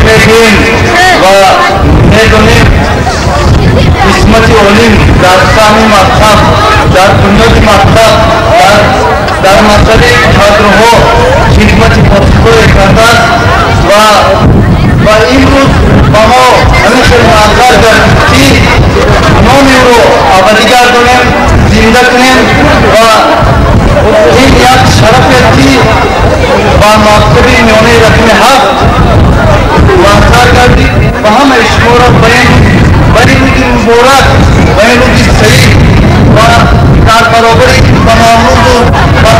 Медиҳем ва медонем, Исмати Олим дар саҳми мактаб, дар бунёди мактаб, дар масъалаи кадрҳо хидмати посухое кардааст ва имрӯз ба мо ҳамин хел муассар гардид, ки номи ӯро абадӣ гардонем, зинда кунем. Ва ин як шарафест, ки ба мактаби миёнаи рақами 7 муассар гардид. Ва ҳамаи шуморо ба ин рӯзи муборак, ба ин рӯзи саид ва дар баробари ба мавлуду ба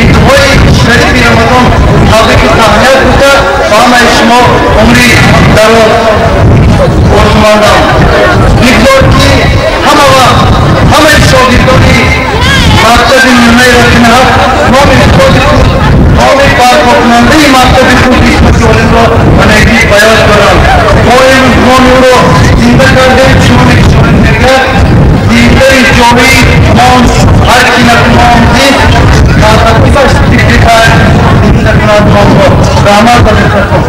идҳои шарифи Рамазон табрику таҳният гуфта, ба ҳамаи шумо умри дароз орзумандам. Бигзор, ки ҳама вақт ҳамаи шогирдони мактаби миёнаи рақами 7 номи устоди худ, номи барпокунандаи мактаби худ, Исмати Олимро ба некӣ ба ёд доранд. Мо имрӯз номи ӯро зинда кардем. Чуноне ки шоир мегӯяд: «Зиндаи ҷовид монд ҳар ки накунон зист, дар ақибаш зикри хайр зинда кунад номро». Раҳмат ба диққатон.